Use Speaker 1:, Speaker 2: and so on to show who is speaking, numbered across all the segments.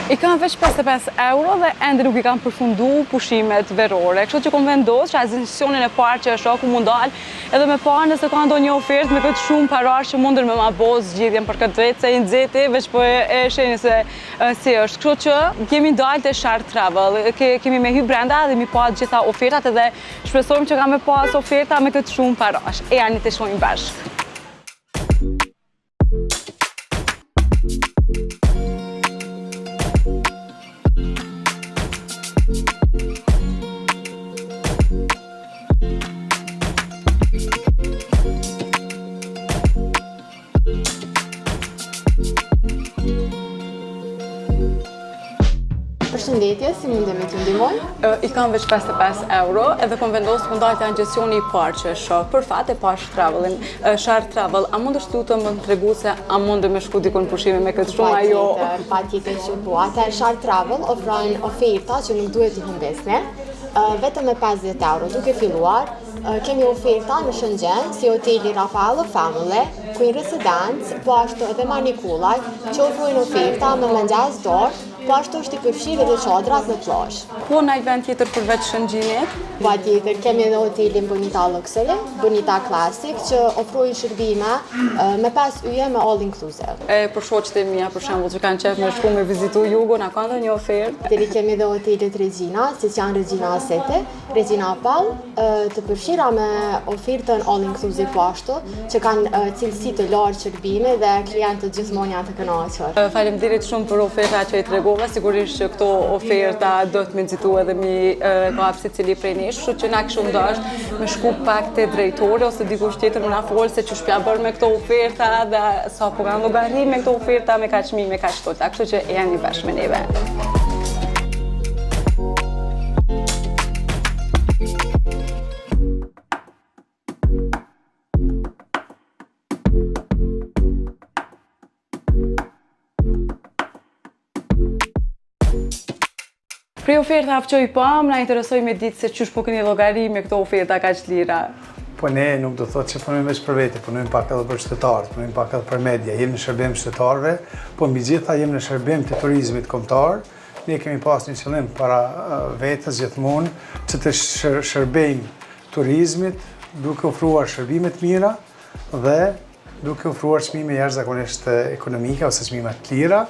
Speaker 1: I kam veç 55 euro dhe ende nuk i kam përfundu pushimet verore. Kështu që kom vendosë që agjencionin e parë që e shoh ku m'u ndal edhe me pa nëse ka ndonjë ofertë me këtë shumë parash që mundën me ma bo zgjidhjen për këtë vit, se i nxehti veç po e, e shihni se e, si është. Kështu që kemi dalë te Sharr Travel, Ke, kemi me hy brenda dhe mi pa të gjitha ofertat edhe shpresojmë që ka me pas oferta me këtë shumë parash. Ejani të shohim bashkë.
Speaker 2: Përshëndetje, si mundemi t'ju ndihmoj?
Speaker 1: I kam veç 55 euro edhe kom vendosë m'u ndal te agjencioni i parë që e shoh. Për fat e pash travelin, Sharr Travel, a mundesh lutem me më tregu se a mundem me shku dikun pushime me këtë shumë a jo?
Speaker 2: Patjetër, patjetër që po. Atëherë Sharr Travel ofron oferta që nuk duhet t'i humbisni. Vetëm me 50 euro, duke filluar, kemi oferta në Shëngjin, si hoteli Rafaello Family, Queen Residence, po ashtu edhe Manikulaj, që ofrojnë oferta me mëngjes darkë, Po ashtu është i përfshirë edhe çadrat në
Speaker 1: plazh. Po naj vend tjetër përveç Shëngjinit?
Speaker 2: Patjetër, kemi edhe hotelin Bonita Luxury, Bonita Classic, që ofrojnë shërbime me 5 yje me all inclusive.
Speaker 1: E për shoqet e mia, për shembull, që kanë qejf me shku me vizitu jugun, a ka ndonjë ofertë?
Speaker 2: Deri kemi edhe hotelet Regina, siç janë Regina City, Regina Pal, të përfshira me ofertën all inclusive po ashtu, që kanë cilësi të lartë shërbimi dhe klientët gjithmonë janë të
Speaker 1: kënaqur. Faleminderit shumë për ofertat që i tregove, sigurisht që këto oferta do të me nxitu edhe mi kap secili prej nesh, kështu që na kishim dasht me shku pak te drejtori ose dikush tjetër me na fol se qysh pja bërë me këto oferta dhe sa po kanë llogari me këto oferta me kaq çmime kaq t'ulta, kështu që jeni bashkë me neve. Prej ofertave që i pamë, na interesoi me ditë se qysh po keni llogari me këto oferta kaq të lira.
Speaker 3: Po ne nuk do thotë që punojmë veç për vete, punojmë pak edhe për qytetarët, punojmë pak edhe për media, jemi në shërbim qytetarëve, po mbi gjitha jemi në shërbim të turizmit kombëtar. Ne kemi pas një qëllim para vetes gjithmonë që të shërbejmë turizmit duke ofruar shërbime të mira dhe duke ofruar çmime jashtëzakonisht ekonomike ose çmime të lira,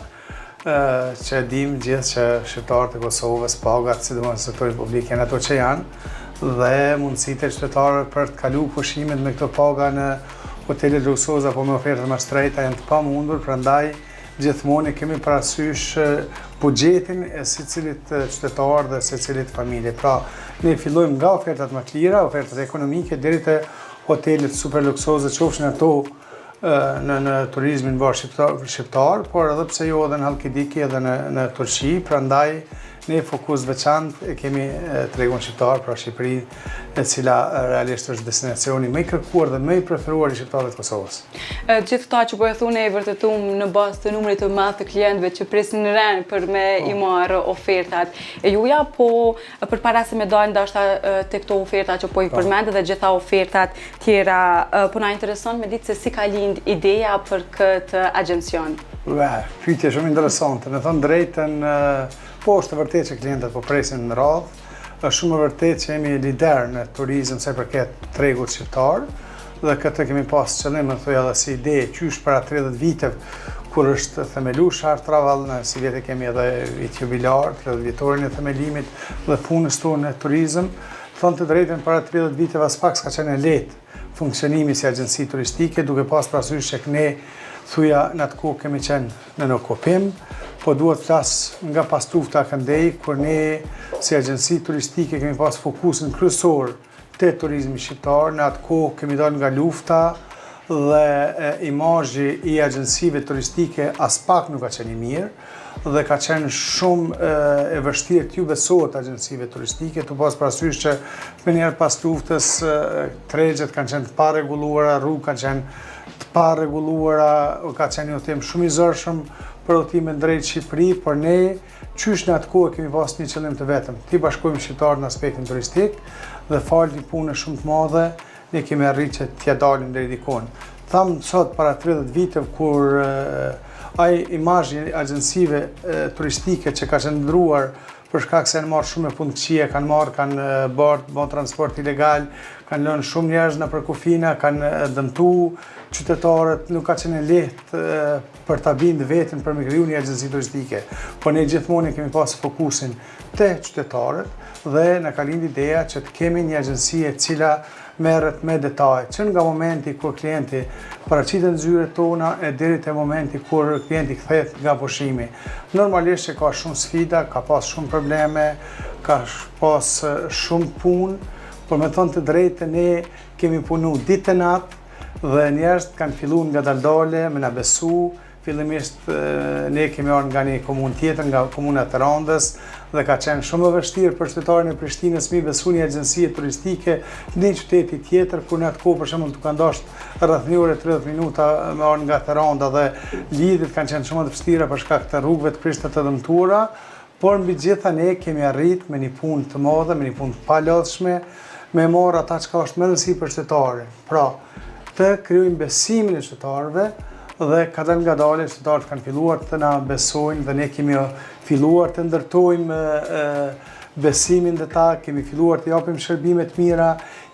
Speaker 3: që e dim gjithë që shqiptarët e Kosovës, pagat, sidomos në sektorin publik, janë ato që janë, dhe mundësitë e qytetarëve për të kalu pushimet me këto paga në hotelet luksoze apo me oferta më shtrejta janë të pamundur, prandaj gjithmonë e kemi parasysh buxhetin e secilit qytetar dhe secilit familje. Pra, ne fillojmë nga ofertat më të lira, ofertat ekonomike, deri te hotelet super luksoze, qofshin ato në, në turizmin bar shqiptar, shqiptar, por edhe pse jo edhe në Halkidiki edhe në, në Turqi, prandaj ne fokus veçantë e kemi tregun shqiptar, pra Shqipëri, e cila realisht është destinacioni më i kërkuar dhe më i preferuar i shqiptarëve të Kosovës.
Speaker 1: Gjithë këta që po e thune e vërtetum në bazë të numrit të madh të klientëve që presin në ren për me i po. marrë ofertat e juja, po Përpara se me dalë ndoshta te këto oferta që po i po. përmende dhe gjitha ofertat tjera, po na intereson me ditë se si ka lind ideja për këtë agjencion.
Speaker 3: Ua, pyetje shumë interesante. Me thënë drejtën, po është e vërtetë që klientët po presin në radhë. Është shumë e vërtetë që jemi lider në turizëm sa i përket tregut shqiptar dhe këtë kemi pas qëllim, me thuj edhe si ide, qysh para 30 viteve, kur është themelu Sharr Travel, në sivjet e kemi edhe vit jubilar, 30 vjetorin e themelimit dhe punës tonë në turizëm, thënë të drejtën para 30 viteve aspak s'ka qenë e lehtë funksionimi si agjenci turistike, duke pas parasysh që ne thuja në atë kohë kemi qenë në okupim, po duhet flas nga paslufta këndej, kur ne si agjenci turistike kemi pas fokusin kryesor te turizmi shqiptar, në atë kohë kemi dalë nga lufta dhe imazhi i agjencive turistike aspak nuk ka qenë i mirë dhe ka qenë shumë e vështirë t'ju besohet agjencive turistike, tu pas parasysh që menjëherë pas luftës tregjet kanë qenë të parregulluara, rrugë kanë qenë të parregulluara, ka qenë një udhëtim shumë i zorshëm për udhëtimin drejt Shqipëri, por ne Qysh në atë kohë kemi pas një qëllim të vetëm, t'i bashkojmë shqiptarët në aspektin turistik dhe falë një pune shumë të madhe, ne kemi arrit që t'ia dalim deri dikun. Tham sot para 30 viteve kur. Ai imazhi i agjencive turistike që ka qëndruar për shkak se janë marrë shumë me punë të këqija, kanë marrë, kanë bart, bo transport ilegal, kanë lënë shumë njerëz nëpër kufina, kanë dëmtu qytetarët, nuk ka qenë e lehtë për ta bindë veten për me kriju një agjenci turistike. Po ne gjithmonë kemi pas fokusin te qytetarët dhe na ka lind ideja që të kemi një agjenci e cila merret me detaje, që nga momenti kur klienti paraqitet në zyret tona e deri te momenti kur klienti kthehet nga pushimi. Normalisht që ka shumë sfida, ka pas shumë probleme, ka pas shumë punë, por me thonë të drejtë ne kemi punu ditë e natë dhe njerëzit kanë fillu ngadalë me na besu, Fillimisht ne kemi ardhur nga një komunë tjetër, nga komuna e Therandës dhe ka qenë shumë e vështirë për qytetarin e Prishtinës mi besu një agjencie turistike në një qyteti tjetër, kur në atë kohë për shembull tu kanë dashtë rreth 1 orë e 30 minuta me ardhur nga Theranda dhe lidhjet kanë qenë shumë të vështira për shkak të rrugëve të prishta të dëmtuara, por mbi gjitha ne kemi arrit me një punë të madhe, me një punë të palodhshme, me marrë ata çka është me rëndësi për qytetarin. Pra, të krijojmë besimin e qytetarëve dhe kadal ngadale qytetarët kanë filluar të na besojnë dhe ne kemi filluar të ndërtojmë besimin te ta, kemi filluar të japim shërbime të mira,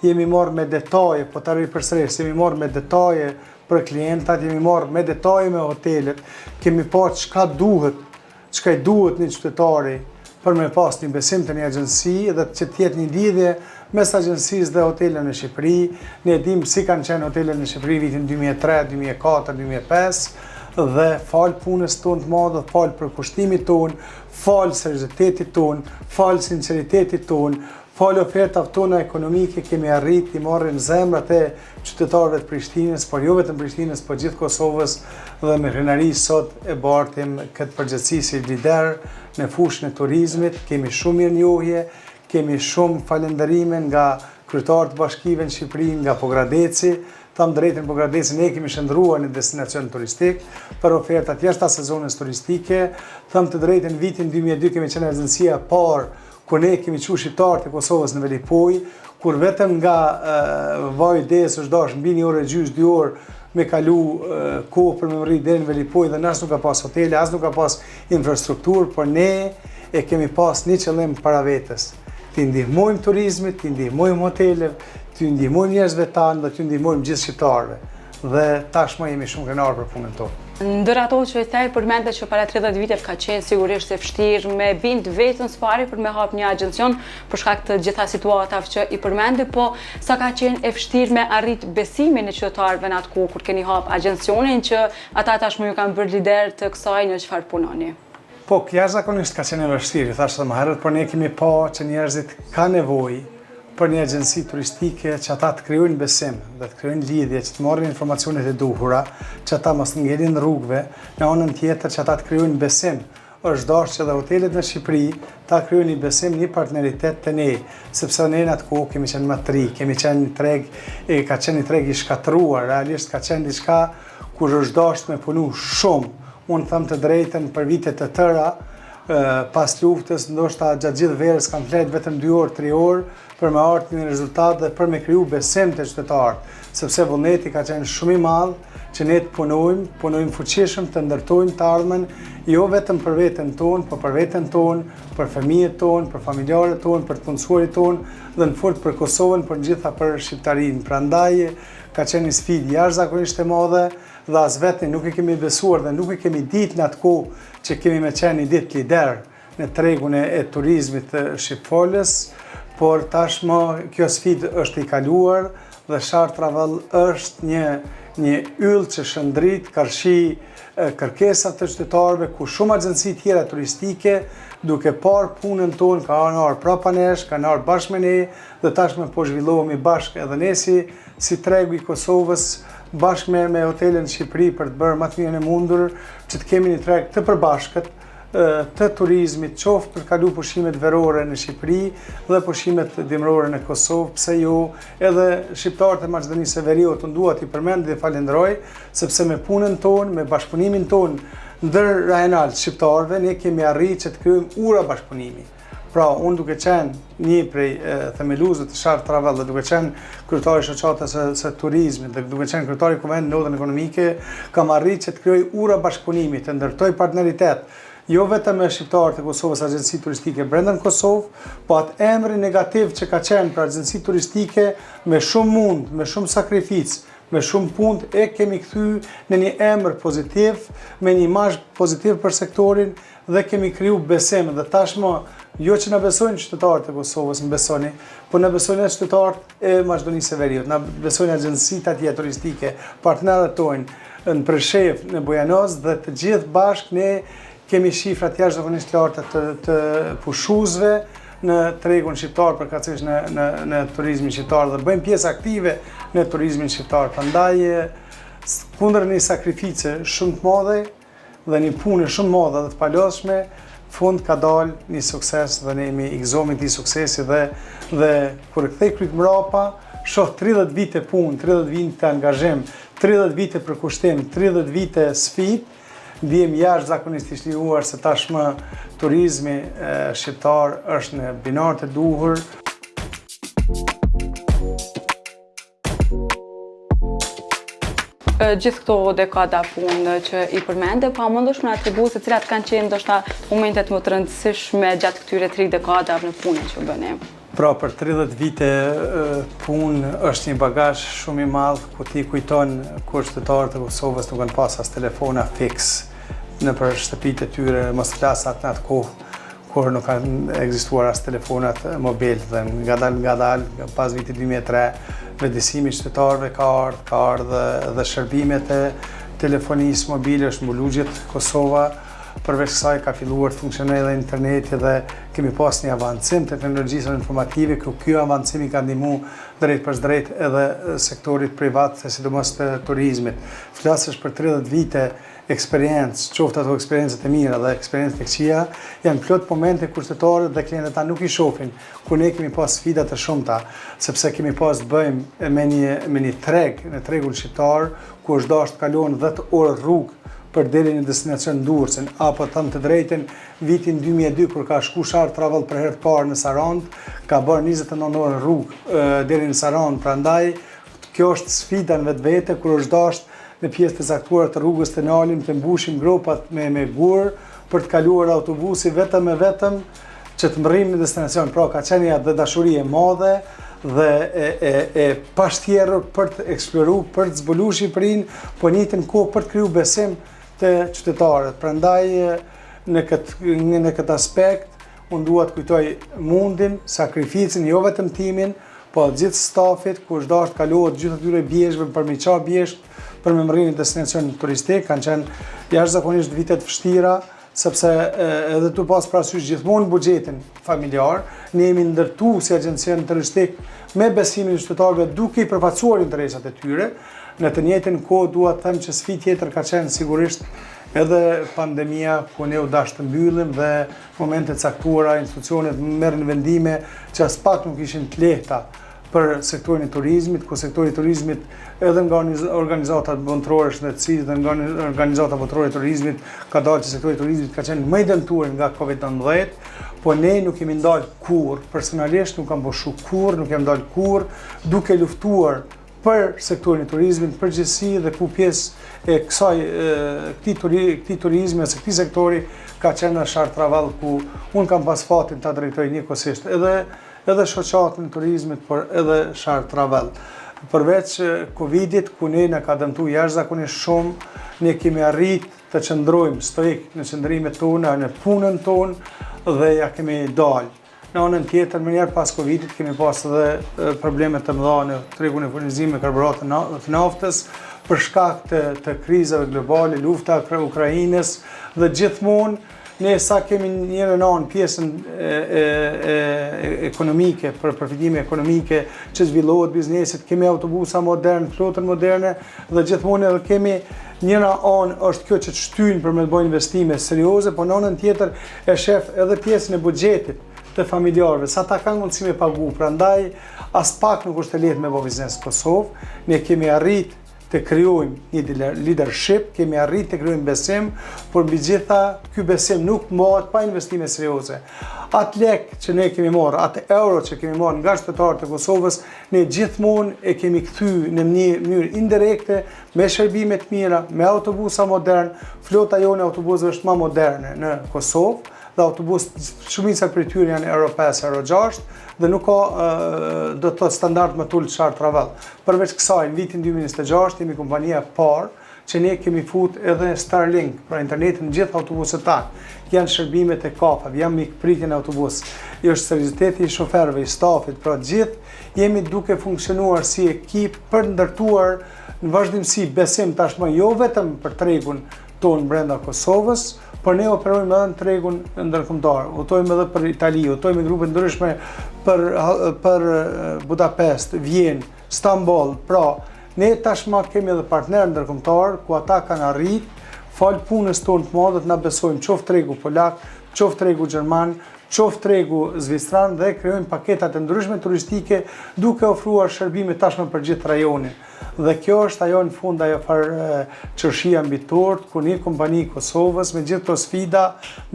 Speaker 3: jemi marrë me detaje, po ta ripërsëris, jemi marrë me detaje për klientat, jemi marrë me detaje me hotelet, kemi pa çka duhet çka i duhet një qytetari për me pas një besim te një agjenci dhe që të jetë një lidhje mes agjencisë dhe hoteleve në Shqipëri. Ne e dimë si kanë qenë hotelet në Shqipëri vitin 2003, 2004, 2005 dhe falë punës tonë të madhe, falë përkushtimit tonë, falë seriozitetit tonë, falë sinqeritetit tonë, falë ofertave tona ekonomike kemi arrit t'i marrim zemrat e qytetarëve të Prishtinës, por jo vetëm Prishtinës, por gjithë Kosovës dhe me krenari sot e bartim këtë përgjegjësi si lider në fushën e turizmit, kemi shumë mirënjohje, kemi shumë falënderime nga kryetarët e bashkive në Shqipëri, nga Pogradeci, Them drejtën Pogradecin ne e kemi shndërruar në destinacion turistik për ofertat jashtë sezonës turistike. Them të drejtën vitin 2002 kemi qenë agjencia e parë kur ne kemi çu shqiptarët e Kosovës në Velipojë, kur vetëm nga Vau i Dejës është dashtë mbi një orë e gjysë, dy orë me kalu kohë për me mërri deri në Velipojë dhe as nuk ka pas hotele, as nuk ka pas infrastrukturë, por ne e kemi pas një qëllim para vetes, t'i ndihmojmë turizmit, t'i ndihmojmë hoteleve, t'i ndihmojmë njerëzve tanë dhe t'i ndihmojmë gjithë shqiptarëve. Dhe tashmë jemi shumë krenarë për punën
Speaker 1: tonë. Ndër ato që i the, përmende që para 30 viteve ka qenë sigurisht e vështirë me bind veten së pari për me hap një agjencion për shkak të gjitha situatave që i përmende, po sa ka qenë e vështirë me arrit besimin e qytetarëve në atë kohë kur keni hap agjencionin që ata tashmë ju kanë bërë lider të kësaj në çfarë punoni?
Speaker 3: Po, jashtëzakonisht ka qenë e vështirë, ju thashë edhe më herët, por ne kemi pa që njerëzit kanë nevojë për një agjenci turistike që ata të krijojnë besim dhe të krijojnë lidhje, që të marrin informacionet e duhura, që ata mos ngelin rrugëve, në anën tjetër që ata të krijojnë besim. Është dashur që edhe hotelet në Shqipëri ta krijojnë një besim, një partneritet te ne, sepse ne në atë kohë kemi qenë më të ri, kemi qenë një treg, e ka qenë një treg i shkatërruar, realisht ka qenë diçka kur është dashur me punu shumë. Unë them të drejtën për vite të tëra, pas luftës, ndoshta gjatë gjithë verës kam flejt vetëm 2 orë, 3 orë për me ardhë një rezultat dhe për me kriju besim te qytetarët, sepse vullneti ka qenë shumë i madh që ne të punojmë, punojmë fuqishëm, të ndërtojmë të ardhmen, jo vetëm për veten tonë, po për veten tonë, për fëmijët tonë, për familjarët tonë, për të punësuarit tonë dhe në fund për Kosovën, por gjitha për shqiptarinë. Prandaj ka qenë një sfidë jashtëzakonisht e madhe dhe as vetë ne nuk e kemi besuar dhe nuk e kemi ditë në atë kohë që kemi me qenë një ditë lider në tregun e, e turizmit shqipfolës, por tashmë kjo sfidë është e kaluar dhe Sharr Travel është një një yll që shndrit karshi kërkesat të qytetarëve ku shumë agjenci tjera turistike duke parë punën tonë kanë ardhur prapa nesh, kanë ardhur bashkë me ne dhe tashmë po zhvillohemi bashkë edhe ne si si tregu i Kosovës bashkë me me hotele në Shqipëri për të bërë më të mirën e mundur që të kemi një treg të përbashkët të turizmit, qoftë për kalu pushimet verore në Shqipëri dhe pushimet dimërore në Kosovë, pse jo edhe shqiptarët e Maqedonisë së Veriut, unë dua t'i përmend dhe falenderoj, sepse me punën tonë, me bashkëpunimin tonë ndër rajonal shqiptarëve, ne kemi arrit që të krijojmë ura bashkëpunimi. Pra, unë duke qenë një prej themeluesve të Sharr Travel dhe duke qenë kryetari i shoqatës së, së turizmit dhe duke qenë kryetari i kuvendit në Odën Ekonomike, kam arrit që të krijoj ura bashkëpunimi, të ndërtoj partneritet, jo vetëm me shqiptarët e Kosovës, agjenci turistike brenda në Kosovë, po atë emrin negativ që ka qenë për agjenci turistike me shumë mund, me shumë sakrificë, me shumë punë e kemi kthy në një emër pozitiv, me një imazh pozitiv për sektorin dhe kemi kriju besim dhe tashmë jo që na besojnë qytetarët e Kosovës, më besoni, po na besojnë edhe qytetarët e Maqedonisë së Veriut, na besojnë agjencitë atje turistike, partnerët tonë në Preshevë, në Bujanoc dhe të gjithë bashkë ne kemi shifra të jashtëzakonisht të larta të, të pushuesve në tregun shqiptar, përkatësisht në, në, në turizmin shqiptar dhe bëjmë pjesë aktive në turizmin shqiptar. Prandaj, kundër një sakrifice shumë të madhe, dhe një punë shumë madhe dhe të palodhshme, fund ka dalë një sukses dhe ne jemi i gëzohemi këtij suksesi dhe dhe kur e kthej kryt mrapa, shoh 30 vite punë, 30 vite angazhim, 30 vite përkushtim, 30 vite sfidë, ndihem jashtëzakonisht i çliruar se tashmë turizmi shqiptar është në binarët e duhur.
Speaker 1: Gjithë këto dekada punë që i përmende, po a mundesh me na tregu se cilat kanë qenë ndoshta momentet më të rëndësishme gjatë këtyre tri dekadave në punën që bëni?
Speaker 3: Pra për 30 vite punë është një bagazh shumë i madh ku ti kujton kur qytetarët e Kosovës nuk kanë pas as telefona fiks nëpër shtëpitë e tyre, mos flas atë në atë kohë kur nuk kanë ekzistuar as telefonat mobil dhe ngadal ngadal pas vitit 2003 vetëdijsimi i qytetarëve ka ardhë, ka ardhë dhe shërbimet e telefonisë mobile është mbulu gjithë Kosova, përveç kësaj ka filluar të funksionojë edhe interneti dhe kemi pas një avancim të teknologjisë informative, ku kjo avancim i ka ndihmu drejtpërdrejt edhe sektorit privat, e sidomos të turizmit. Flasësh për 30 vite eksperiencë, qoftë ato eksperiencat e mira dhe eksperiencat e këqija, janë plot momente kur qytetarët dhe klientët tanë nuk i shohin, ku ne kemi pas sfida të shumta, sepse kemi pas të bëjmë me një me një treg, në tregun shqiptar, ku është dashur të kalohen 10 orë rrugë për deri në destinacion Durrësin, apo të them të drejtën, vitin 2002 kur ka shku Sharr Travel për herë të parë në Sarandë, ka bërë 29 orë rrugë deri në Sarandë, prandaj Kjo është sfida në vetvete kur është dashtë në pjesë të caktuara të rrugës të nalim, të mbushim gropat me me gurë për të kaluar autobusi vetëm e vetëm që të mbërrijmë në destinacion. Pra ka qenë një atdhedashuri e madhe dhe e, e, e pashtjerrur për të eksploru, për të zbulu Shqipërinë, po në njëjtën kohë për të kriju besim te qytetarët. Prandaj në këtë në këtë aspekt unë dua të kujtoj mundin, sakrificën, jo vetëm timin, Po gjithë stafit, ku është dashtë të kalohet gjithë atyre bjeshkëve për me qa bjeshkët, për me mërri në destinacion turistik, kanë qenë jashtëzakonisht vite të vështira, sepse edhe tu pas parasysh gjithmonë buxhetin familjar, ne jemi ndërtu si agjencion turistik me besimin e qytetarëve duke i përfaqësuar interesat e tyre. Në të njëjtën kohë dua të them që sfidë tjetër ka qenë sigurisht edhe pandemia ku ne u dasht të mbyllim dhe momente të caktuara institucionet merrnin vendime që aspak nuk ishin të lehta për sektorin e turizmit, ku sektori i turizmit edhe nga organizatat botërore e shëndetësisë dhe nga organizata botërore e turizmit ka dalë që sektori i turizmit ka qenë më i dëmtuar nga Covid-19, po ne nuk kemi ndalë kurrë, personalisht nuk kam pushu kurrë, nuk jam ndalë kurrë, duke luftuar për sektorin e turizmit në përgjithësi dhe ku pjesë e kësaj këtij turi, këtij turizmi ose këtij sektori ka qenë në Sharr Travel ku unë kam pas fatin ta drejtoj njëkohësisht edhe edhe shoqatën e turizmit, por edhe Sharr Travel. Përveç Covidit, ku ne na ka dëmtu jashtëzakonisht shumë, ne kemi arrit të qëndrojmë stoik në qëndrimet tona, në punën tonë dhe ja kemi dalë. Në anën tjetër, menjëherë pas Covidit kemi pas edhe probleme të mëdha në tregun e furnizimit me karburante të naftës për shkak të, të krizave globale, lufta e Ukrainës dhe gjithmonë ne sa kemi njërën anë pjesën e, e, e, ekonomike, për përfitime ekonomike që zhvillohet biznesit, kemi autobusa modern, flotën moderne dhe gjithmonë edhe kemi njëra anë është kjo që të shtyn për me të bërë investime serioze, po në anën tjetër e shef edhe pjesën e buxhetit të familjarëve, sa ta kanë mundësi me pagu, prandaj aspak nuk është e lehtë me bo biznes në Kosovë, ne kemi arrit të të krijojmë një leadership, kemi arrit të krijojmë besim, por mbi gjitha ky besim nuk mbahet pa investime serioze. Atë lek që ne kemi marrë, atë euro që kemi marrë nga qytetarët e Kosovës, ne gjithmonë e kemi kthy në një mënyrë indirekte me shërbime të mira, me autobusa modern, flota jonë e autobusëve është ma moderne në Kosovë, dhe autobus shumica prej tyre janë Euro 5, Euro 6 dhe nuk ka do të thotë standard më të ulët Sharr Travel. Përveç kësaj, në vitin 2026 jemi kompania e parë që ne kemi fut edhe Starlink, pra internetin në gjithë autobusët tanë. Janë shërbimet e kafeve, janë mikpritje në autobus, është serioziteti i shoferëve, i stafit, pra gjithë jemi duke funksionuar si ekip për ndërtuar në vazhdimësi besim tashmë jo vetëm për tregun tonë brenda Kosovës, por ne operojmë edhe në tregun ndërkombëtar. Udhëtojmë edhe për Itali, udhëtojmë me grupe ndryshme për për Budapest, Vjenë, Stamboll. Pra, ne tashmë kemi edhe partner ndërkombëtar ku ata kanë arrit fal punës tonë të madhe të na besojnë qoftë tregu polak, qoftë tregu gjerman, qoftë tregu zvicran dhe krijojmë paketa të ndryshme turistike duke ofruar shërbime tashmë për gjithë rajonin. Dhe kjo është ajo në fund ajo farë qershia mbi tort, ku një kompani Kosovës me gjithë këto sfida,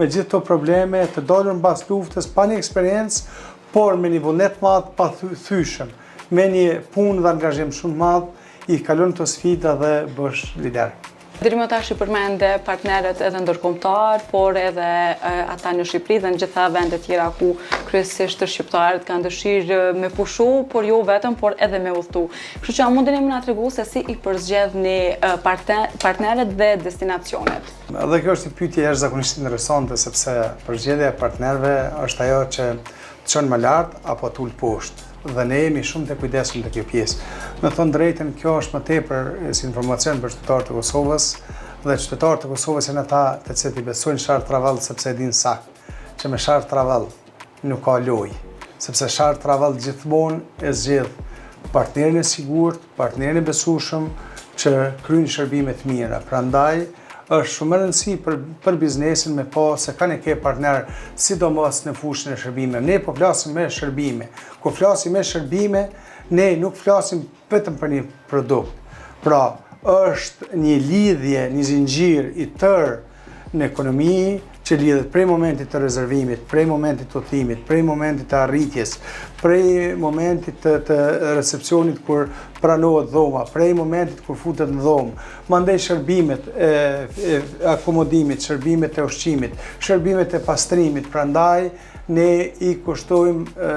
Speaker 3: me gjithë këto probleme, të dalur mbas luftës, pa një eksperiencë, por me një vullnet të madh pathyeshëm, me një punë dhe angazhim shumë të madh, i kalon këto sfida dhe bëhesh lider.
Speaker 1: Deri më tash i përmende partnerët edhe ndërkombëtar, por edhe ata në Shqipëri dhe në gjitha vendet tjera ku kryesisht të shqiptarët kanë dëshirë me pushu, por jo vetëm, por edhe me udhëtu. Kështu që a mundeni me na tregu se si i përzgjedhni partnerët dhe destinacionet?
Speaker 3: Edhe kjo është një pyetje jashtëzakonisht interesante sepse përzgjedhja e partnerëve është ajo që të çon më lart apo të ul poshtë dhe ne jemi shumë të kujdesshëm te kjo pjesë. Me thonë drejtën, kjo është më tepër si informacion për qytetarët e Kosovës dhe qytetarët e Kosovës janë ata të cilët i besojnë Sharr Travel sepse e dinë saktë që me Sharr Travel nuk ka lojë, sepse Sharr Travel gjithmonë e zgjedh partnerin e sigurt, partnerin e besueshëm që kryen shërbime të mira. Prandaj është shumë e rëndësi për për biznesin me pa se kanë e ke partner, sidomos në fushën e shërbimeve. Ne po flasim me shërbime. Kur flasim me shërbime, ne nuk flasim vetëm për një produkt. Pra, është një lidhje, një zinxhir i tërë në ekonomi që lidhet prej momentit të rezervimit, prej momentit të udhëtimit, prej momentit të arritjes, prej momentit të, të recepcionit kur pranohet dhoma, prej momentit kur futet në dhomë, mandej shërbimet e, e akomodimit, shërbimet e ushqimit, shërbimet e pastrimit, prandaj ne i kushtojmë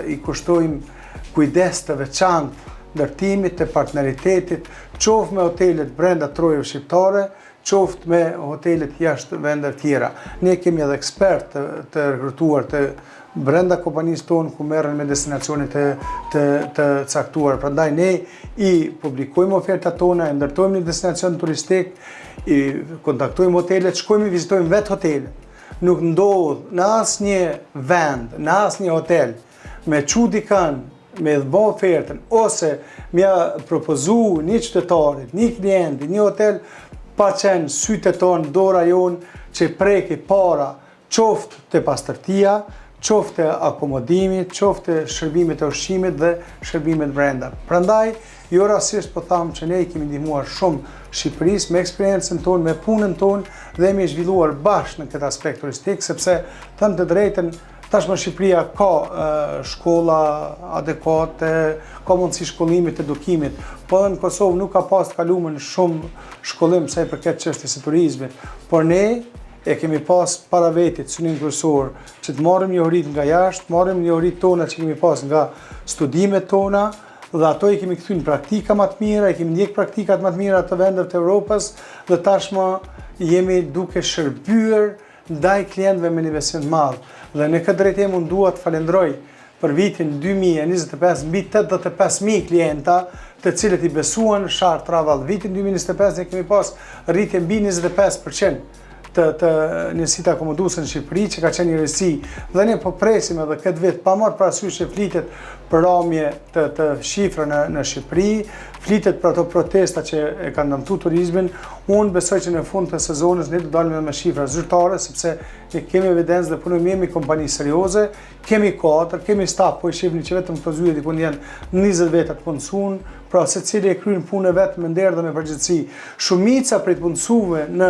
Speaker 3: i kushtojmë kujdes të veçantë ndërtimit të partneritetit, qoftë me hotelet brenda trojeve shqiptare, qoftë me hotelet jashtë vendeve tjera. Ne kemi edhe ekspert të, të rekrutuar të brenda kompanisë tonë ku merren me destinacione të, të, të caktuar. Prandaj ne i publikojmë ofertat tona, e ndërtojmë një destinacion turistik, i kontaktojmë hotelet, shkojmë i vizitojmë vetë hotelet. Nuk ndodh në asnjë vend, në asnjë hotel, me çu dikan me dhe bo ofertën, ose me ja propozu një qytetarit, një klienti, një hotel, pa qenë sytë tonë, dora jonë, që preki para, qoftë të pastërtia, qoftë të akomodimit, qoftë të shërbimit të ushqimit dhe shërbimet brenda. Prandaj, jo rastisht po thamë që ne i kemi ndihmuar shumë Shqipërisë me eksperiencën tonë, me punën tonë dhe jemi zhvilluar bashkë në këtë aspekt turistik, sepse thënë të drejtën, Tashmë Shqipëria ka shkolla adekuate, ka mundësi shkollimit, edukimit, po edhe në Kosovë nuk ka pas të kalumen shumë shkollim sa i përket çështjes së turizmit, por ne e kemi pas para vetit synim kryesor që të marrim njohuritë nga jashtë, të marrim njohuritë tona që kemi pas nga studimet tona dhe ato i kemi kthy në praktika më të mira, i kemi ndjek praktikat më të mira të vendeve të Europës dhe tashmë jemi duke shërbyer ndaj klientëve me një besim të madh dhe në këtë drejtim unë dua të falenderoj për vitin 2025 mbi 85.000 klienta të cilët i besuan Sharr Travel. Vitin 2025 ne kemi pas rritje mbi 25% të, të njësitë akomoduese në Shqipëri, që ka qenë një risi, dhe ne po presim edhe këtë vit, pa marrë parasysh që flitet për ramje të, të shifra në, në Shqipëri, flitet për ato protesta që e kanë dëmtu turizmin, unë besoj që në fund të sezonës ne do dalim me shifra zyrtare, sepse ne kemi evidencë dhe punojmë jemi kompani serioze, kemi kuadër, kemi staf, po i shihni që vetëm këto zyre dikun janë 20 veta të punësun, pra secili e kryen punën e vet me nder dhe me përgjegjësi. Shumica prej të punësuve në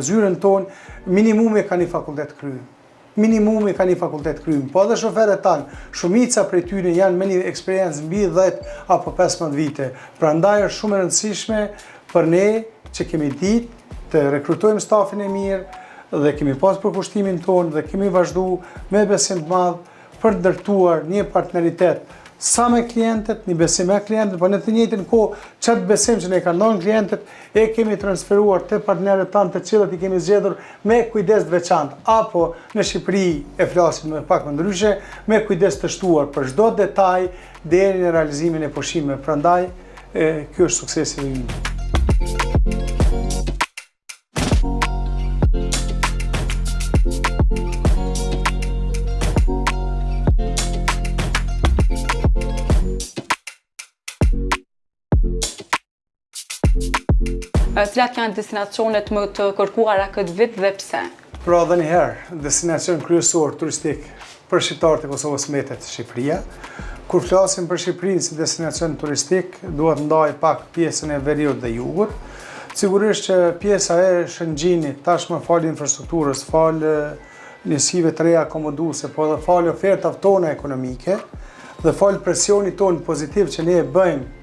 Speaker 3: zyrën tonë, minimumi e ka një fakultet kryer. Minimumi ka një fakultet kryer. Po edhe shoferët tanë, shumica prej tyre janë me një eksperiencë mbi 10 apo 15 vite. Prandaj është shumë e rëndësishme për ne që kemi ditë të rekrutojmë stafin e mirë dhe kemi pas përkushtimin tonë dhe kemi vazhdu me besim të madh për të ndërtuar një partneritet sa me klientët, një besim me klientët, po në të njëjtën kohë, qatë besim që ne kanë dhënë klientët, e kemi transferuar te partnerët tanë të cilët i kemi zgjedhur me kujdes të veçantë, apo në Shqipëri e flasim më pak më ndryshe, me kujdes të shtuar për çdo detaj deri në realizimin e pushimeve. Prandaj, ky është suksesi ynë.
Speaker 1: Cilat janë destinacionet më të kërkuara këtë vit dhe pse?
Speaker 3: Pra edhe një herë, destinacion kryesor turistik për shqiptarët e Kosovës mbetet Shqipëria. Kur flasim për Shqipërinë si destinacion turistik, duhet ndaj pak pjesën e veriut dhe jugut. Sigurisht që pjesa e Shëngjinit, tashmë falë infrastrukturës, falë njësive të reja akomoduese, po edhe falë ofertave tona ekonomike dhe falë presionit tonë pozitiv që ne e bëjmë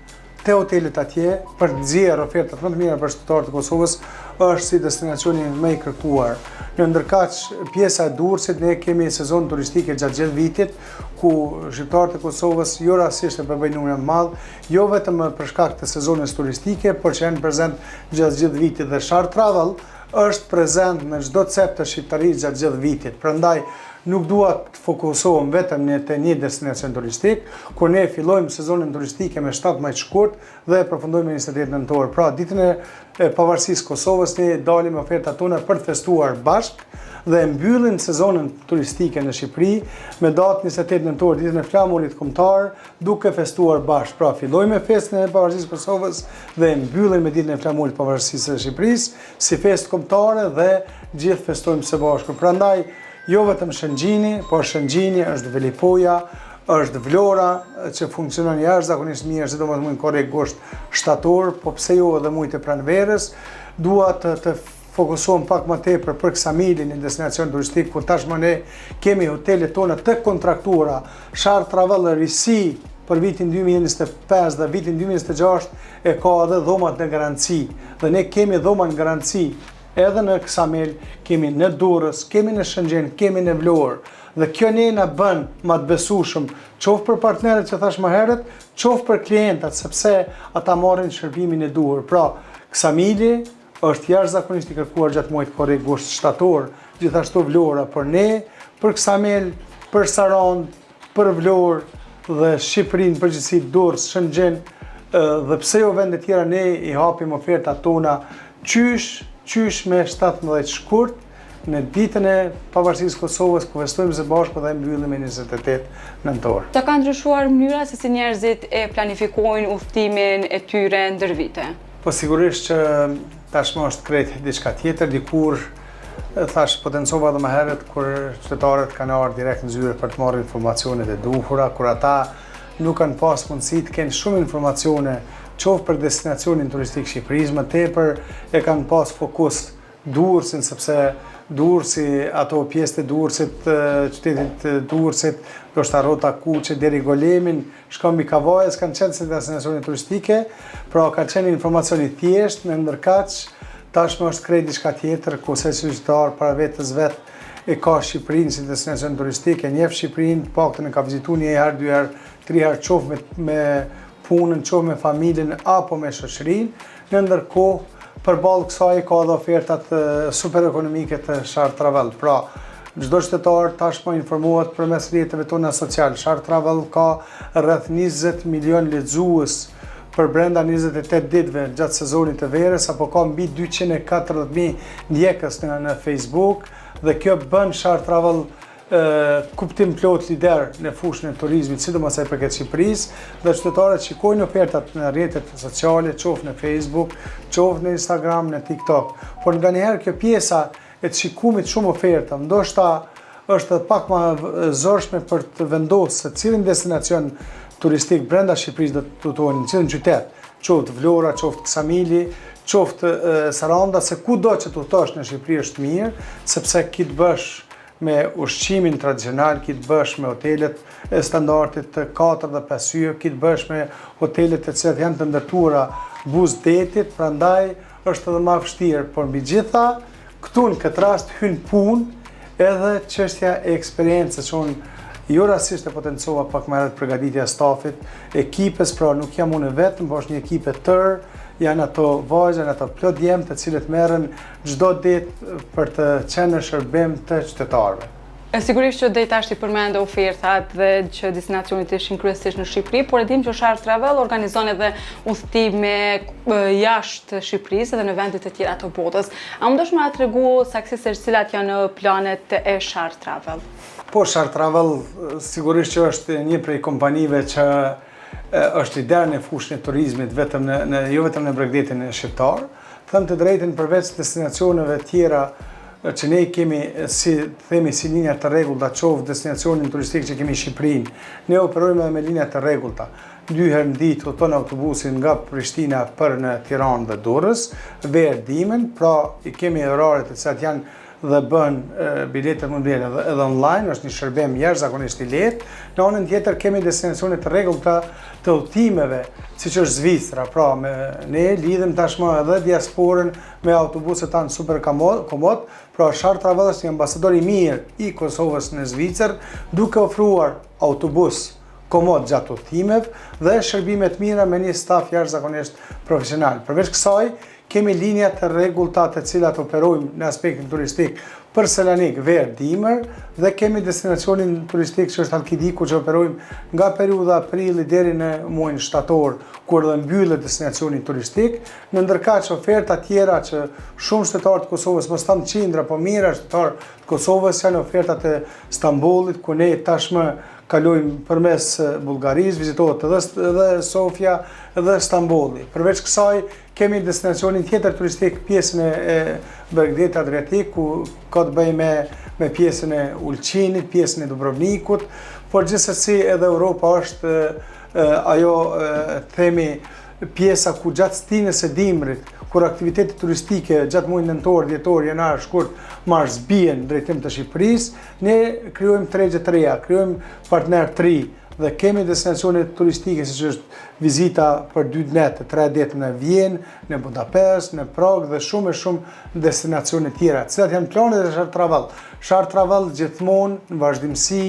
Speaker 3: te hotelet atje për të nxjerrë ofertat më të mira për qytetarët e Kosovës është si destinacioni më i kërkuar. Në ndërkaq, pjesa e Durrësit ne kemi sezon turistike gjatë gjithë vitit, ku shqiptarët e Kosovës jo rastësisht e përbëjnë numrin më madh, jo vetëm për shkak të sezonës turistike, por që janë prezent gjatë gjithë vitit dhe Sharr Travel është prezent në çdo cep të shqiptarisë gjatë gjithë vitit. Prandaj nuk dua të fokusohem vetëm në te një destinacion turistik, kur ne fillojmë sezonin turistike me 17 shkurt dhe e përfundojmë me 28 nëntor. Pra, ditën e pavarësisë së Kosovës ne dalim me ofertat tona për të festuar bashkë dhe e mbyllim sezonin turistike në Shqipëri me datë 28 nëntor, ditën e flamurit kombëtar, duke festuar bashkë. Pra, fillojmë me festën e pavarësisë së Kosovës dhe e mbyllim me ditën e flamurit të pavarësisë së Shqipërisë si festë kombëtare dhe gjithë festojmë së bashku. Prandaj, jo vetëm Shëngjini, por Shëngjini është Velipoja, është Vlora që funksionon jashtëzakonisht mirë, sidomos muajin korrik, gusht, shtator, po pse jo edhe muajt e pranverës. Dua të të fokusohem pak më tepër për Ksamilin, një destinacion turistik ku tashmë ne kemi hotelet tona të kontraktuara, Sharr Travel risi për vitin 2025 dhe vitin 2026 e ka edhe dhomat në garanci. Dhe ne kemi dhoma në garanci edhe në Ksamil, kemi në Durrës, kemi në Shëngjin, kemi në Vlorë. Dhe kjo ne na bën më të besueshëm, qoftë për partnerët që thash më herët, qoftë për klientat, sepse ata marrin shërbimin e duhur. Pra, Ksamili është jashtëzakonisht i kërkuar gjatë muajit korrik, gusht, shtator, gjithashtu Vlora, por ne për Ksamil, për Sarandë, për Vlorë dhe Shqipërinë përgjithësi Durrës, Shëngjin dhe pse jo vende tjera ne i hapim ofertat tona qysh, qysh me 17 shkurt në ditën e pavarësisë së Kosovës ku festojmë së bashku dhe mbyllim me 28 nëntor.
Speaker 1: Sa ka ndryshuar mënyra se si njerëzit e planifikojnë udhëtimin e tyre ndër vite?
Speaker 3: Po sigurisht që tashmë është krejt diçka tjetër, dikur thash potencova edhe më herët kur qytetarët kanë ardhur direkt në zyrë për të marrë informacionet e duhura, kur ata nuk kanë pas mundësi të kenë shumë informacione, qoftë për destinacionin turistik Shqipërisë, më tepër e kanë pas fokus Durrësin, sepse Durrësi, ato pjesët e Durrësit, qytetit të Durrësit, ndoshta Rrota Kuqe deri Golemin, Shkëmbi i Kavajës kanë qenë si destinacione turistike, pra ka qenë informacion i thjeshtë, në ndërkaq tashmë është krejt diçka tjetër, ku secili qytetar para vetes vet e ka Shqipërinë si destinacion turistik, e njeh Shqipërinë, të paktën e ka vizituar një herë, dy herë, tri herë qoftë me, me punën, qoftë me familjen apo me shoqërinë, në ndërkohë përballë kësaj ka edhe ofertat super ekonomike të Sharr Travel. Pra, çdo qytetar tashmë informohet përmes rrjeteve tona social. Sharr Travel ka rreth 20 milion lexues. për brenda 28 ditëve gjatë sezonit të verës, apo ka mbi 240.000 ndjekës në, në Facebook, dhe kjo bën Sharr Travel kuptimplotë lider në fushën e turizmit, sidomos sa i përket Shqipërisë, dhe qytetarët shikojnë ofertat në rrjetet sociale, qoftë në Facebook, qoftë në Instagram, në TikTok. Por nganjëherë kjo pjesa e të shikumit shumë oferta, ndoshta është edhe pak ma e zorshme për të vendosë se cilin destinacion turistik brenda Shqipërisë do të udhëtojnë, në cilin qytet, qoftë Vlora, qoftë Ksamili, qoftë Saranda, se kudo që të udhëtosh në Shqipëri është mirë, sepse ki të bësh me ushqimin tradicional, ki të bësh me hotelet e standardit të 4 dhe 5 yje, ki të bësh me hotelet të cilat janë të ndërtuara buzë detit, prandaj është edhe ma vështirë, por mbi gjitha, këtu në këtë rast hyn punë edhe çështja e eksperiencës që unë jo rastësisht e potencova pak më herët përgatitja e stafit, ekipës, pra nuk jam unë vetëm, por është një ekip e tërë, janë ato vajza, janë ato plot djem të cilët merren çdo ditë për të qenë në shërbim të qytetarëve.
Speaker 1: E sigurisht që deri tash i përmende ofertat dhe që destinacionet ishin kryesisht në Shqipëri, por e dim që Sharr Travel organizon edhe udhëtime jashtë Shqipërisë edhe në vendet e tjera të botës. A mundesh me na tregu saktësisht se cilat janë planet e Sharr Travel?
Speaker 3: Po, Sharr Travel sigurisht që është një prej kompanive që është lider në fushën e turizmit vetëm në, në jo vetëm në bregdetin shqiptar. Them të drejtën përveç destinacioneve tjera që ne kemi si themi si linja të rregullta, qoftë destinacionin turistik që kemi Shqipërinë, ne operojmë edhe me linja të rregullta. Dy herë në ditë udhëton autobusi nga Prishtina për në Tiranë dhe Durrës, verë dimën, pra i kemi oraret të cilat janë dhe bën biletet mund blen edhe, edhe online, është një shërbim jashtëzakonisht i lehtë. Në anën tjetër kemi destinacione të rregullta të udhëtimeve, siç është Zvicra, pra me, ne lidhim tashmë edhe diasporën me autobusët tanë super komod, pra Sharr Travel është një ambasador i mirë i Kosovës në Zvicër, duke ofruar autobus komod gjatë udhëtimeve dhe shërbime të mira me një staf jashtëzakonisht profesional. Përveç kësaj, Kemi linja të rregullta të cilat operojmë në aspektin turistik për Selanik, verë, dimër dhe kemi destinacionin turistik që është Halkidiku që operojmë nga periudha prilli deri në muajin shtator, kur dhe mbyllet destinacioni turistik, në ndërkaq oferta tjera që shumë qytetarë të Kosovës, mos them qindra, po mijëra qytetarë të Kosovës janë ofertat e Stambollit, ku ne tashmë kalojmë përmes Bullgarisë, vizitohet edhe edhe Sofja edhe Stambolli. Përveç kësaj, Kemi destinacionin tjetër turistik, pjesën e, e Bregdetit Adriatik, ku ka të bëjë me, me pjesën e Ulqinit, pjesën e Dubrovnikut, por gjithsesi edhe Europa është e, ajo, e, themi, pjesa ku gjatë stinës së dimrit, kur aktivitetet turistike gjatë muajit nëntor, dhjetor, janar, shkurt, mars bien në drejtim të Shqipërisë, ne krijojmë tregje të reja, krijojmë partner të ri, dhe kemi destinacione turistike siç është vizita për 2 ditë, 3 ditë në Vjenë, në Budapest, në Prag dhe shumë e shumë destinacione tjera. Cilat janë planet e Sharr Travel? Sharr Travel gjithmonë në vazhdimësi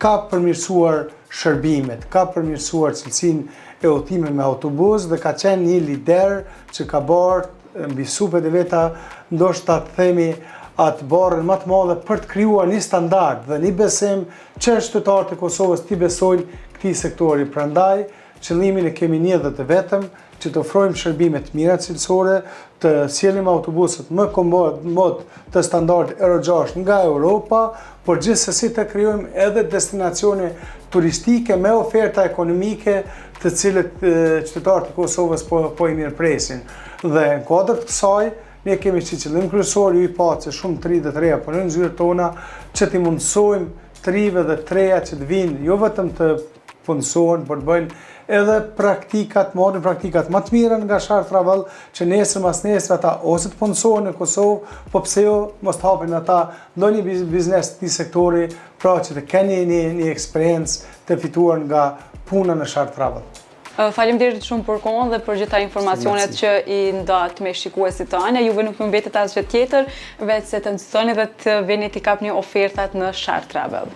Speaker 3: ka përmirësuar shërbimet, ka përmirësuar cilësinë e udhëtimeve me autobus dhe ka qenë një lider që ka bart mbi supet e veta ndoshta të themi atë barrën më të madhe për të krijuar një standard dhe një besim që qytetarët e Kosovës t'i besojnë këtij sektori. Prandaj, qëllimin e kemi një dhe të vetëm, që të ofrojmë shërbime të mira cilësore, të sjellim autobusët më komod të standardit Euro 6 nga Europa, por gjithsesi të krijojmë edhe destinacione turistike me oferta ekonomike të cilët qytetarët e Kosovës po, po i mirëpresin. Dhe në kuadër të kësaj, ne kemi si qëllim kryesor, ju i patë se shumë të ri dhe të reja punojnë në zyrat tona, që t'i mundësojmë të rive dhe të reja që të vinë jo vetëm të punësohen, por të bëjnë edhe praktikat, marrin praktikat më të mira nga Sharr Travel, që nesër mas nesër ata ose të punësohen në Kosovë, po pse jo mos të hapin ata ndonjë biznes të këtij sektori, pra që të kenë një, një eksperiencë të fituar nga puna në Sharr Travel.
Speaker 1: Faleminderit shumë për kohën dhe për gjitha informacionet që i ndatë me shikuesit tanë. Juve nuk ju mbetet asgjë tjetër, veç se të nxitoni dhe të vini t'i kapni ofertat në Sharr Travel.